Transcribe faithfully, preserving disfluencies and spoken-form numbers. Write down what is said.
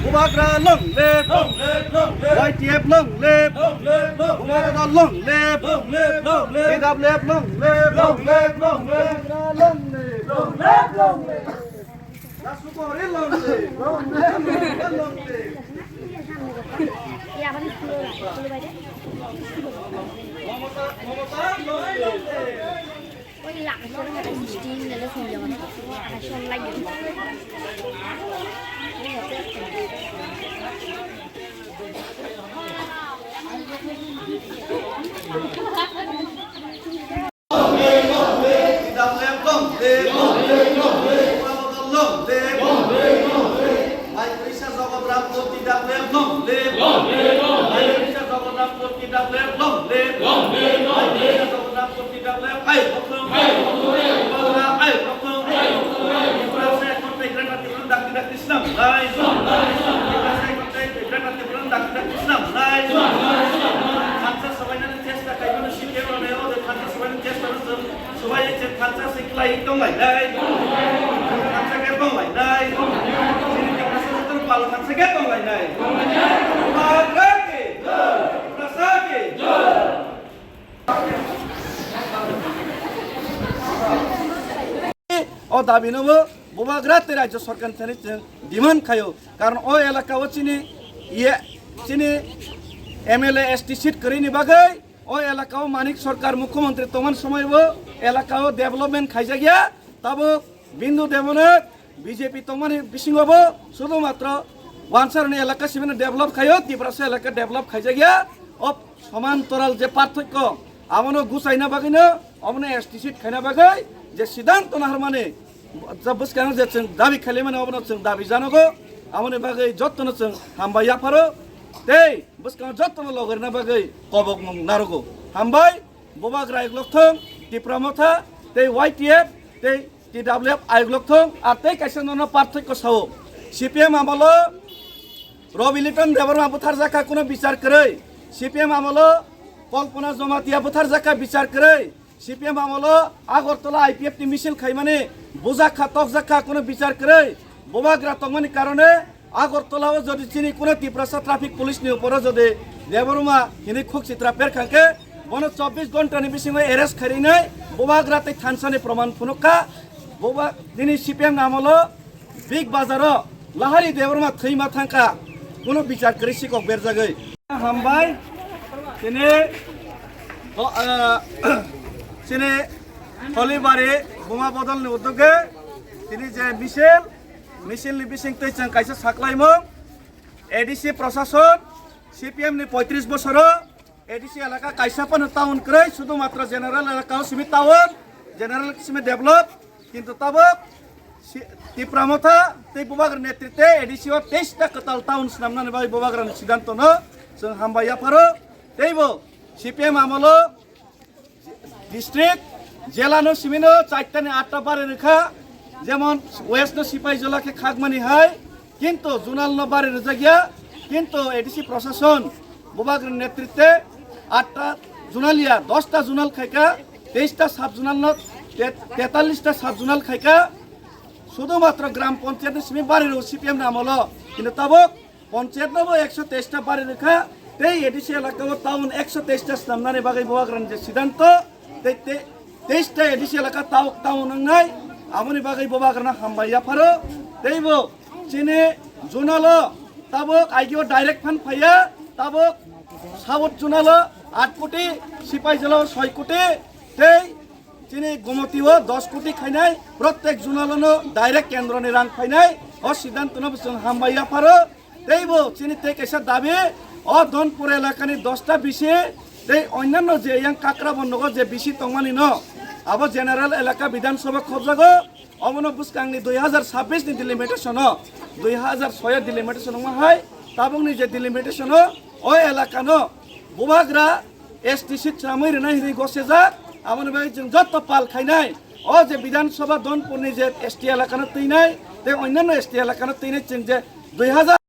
Bubagra long live! Long live, long live! Y T F long live! Long live, long live! Bubagra long live! Long live, long live! T W F long live! Long live, long live! Bubagra long live! Long live, long live! Nasukori long live! Long live, long live! Mamata, Mamata long live! Oi, lang, sing nila sing jaman. Action lagi. T W F long live! Long live, long live! Long live, long live! Mai Krishna Jagat Ramkur T W F long live! Long live, long live! Mai Krishna Jagat Ramkur T W F long live! Long live, long live! Mai Krishna Jagat Ramkur T W F ai rokthung! Ai rokthung! Bubagra ai rokthung! Ai rokthung! Bubagra sai kon pe grana tiburan dakti dakti slam lai! Slam lai, slam lai! Bubagra sai kon pe grana tiburan dakti dakti slam lai! Slam lai, slam lai! Thansa sabaina ni chesta kaimano sikhe rone o de thansa sabaina ni chesta rone. Subai je thansa se klai tong lai nai. Thansa ke tong lai nai. Sini ke masa setor pal thansa ke tong lai nai. Bubagra ke. Rasa ke. O dabi no bo Bubagra tei Rajya Sarkar thani chwng demand khayo. Karon o elaka o chini ye chini M L A S T seat kwrwi ni bagwi O elaka o Manik Sarkar mukhyamantri tongmani somoi bo elaka o development khaijak ya, tabuk Bindu Debnath B J P tongmani bisingo bo sudhu matro wansarni elaka sibini develop khaio, Tiprasa elaka develop khaijak ya. O somantoral je parthokyo abono gusaina bagwino obono S T seat khaina bagwi je siddhanto naharmani bwskango je chwng dabi khailaimani obono chwng dabi janogo, aboni bagwi jottono chwng hambai yapharo tei Bwskango jotono logorna bagwi kobokmung narogo. Hambai, Bubagra ayuk lokthung, Tipra Motha, tei Y T F, tei T W F ayuk lokthung, ar tei kaisa nono parthokyo sao. C P M amolo Rabi Liton Debbarma butharjakha kuno bichar kwrwi. C P M amolo Kalpana Jamatia butharjakha bichar kwrwi. C P M amolo Agartala I P F ni misil khaimani bujakha, tokjakha, kuno bichar kwrwi. Bubagra tongmani karone Agartala o jodi chini kuno Tiprasa traffic police ni uporo jodi Debbarma hinwi khuk sitra perkhang khe, bono chobbish ghonta ni bisingo arrest khairinai Bubagra tei thansani proman phunukha. Buba-, nini C P M ni amolo Big Bazar o Lahari Debbarma thwima thangkha, kuno bichar kwrwi sikok berjagwi. Hambai, chini, o, ah, chini Holibari Buma Bodol ni udoge, chini je misil, misil ni bising twi chwng kaisa saklaimung, A D C prosason, C P M ni poitris bosoro, A D C elaka kaisa phano town kwrwi, sudhu matro general elaka o simi town, general simi develop, kintu tabuk si-, Tipra Motha tei Bubagra netritwe A D C o teis ta kwtal town swnamnani bagwi Bubagrani siddhantono chwng hambai yapharo. Teibo C P M amolo district, jela no simino chaitani atta bari rwkha, jemon West no Sipaijala khe khakmani hai, kintu zonal no bari rwjakya, kintu A D C prosason Bubagra netritwe atta zonal ya, dosta zonal khaika, teis ta sub zonal no te-, tetallis ta sub zonal khaika, sudhu matro gram panchayat ni simi bari rw C P M ni amolo, kintu tabuk Panchayat no bo ekso teis ta bari rwkha, tei A D C elaka o town ekso teis ta swnamnani bagwi Bubagrani je siddhanto, tei, tei, teis ta A D C elaka tau-, town wngnai, aboni bagwi Bubagrano hambai yapharo, tei bo chini zonal o tabuk I D O direct phan phaiya, tabuk South zonal o aat koti, Sipaijala o soi koti, tei chini Gomoti o dos koti khainai, protek zonal no direct kendro ni rang phainai, o siddhanto no bo chwng hambai yapharo. Teibo chini tei kaisa dabi, o Donpur elakani dosta bisi tei onnanno je yang Kakrabondo o je bisi tongmani no, abo general elaka Bidhan Sabha khobjago, obono bwskangni dui hazar sabbish ni delimitation o, dui hazar soi o delimitation wngma hai, tabukni je delimitation o, o elakano Bubagra S T seat chwramwi rwnai hinwi gosejak, aboni bagwi chwng joto pal khainai, o je Bidhan Sabha Donpurni je S T elakano twinai, tei onnanno S T elakano twinai chwng je dui hazar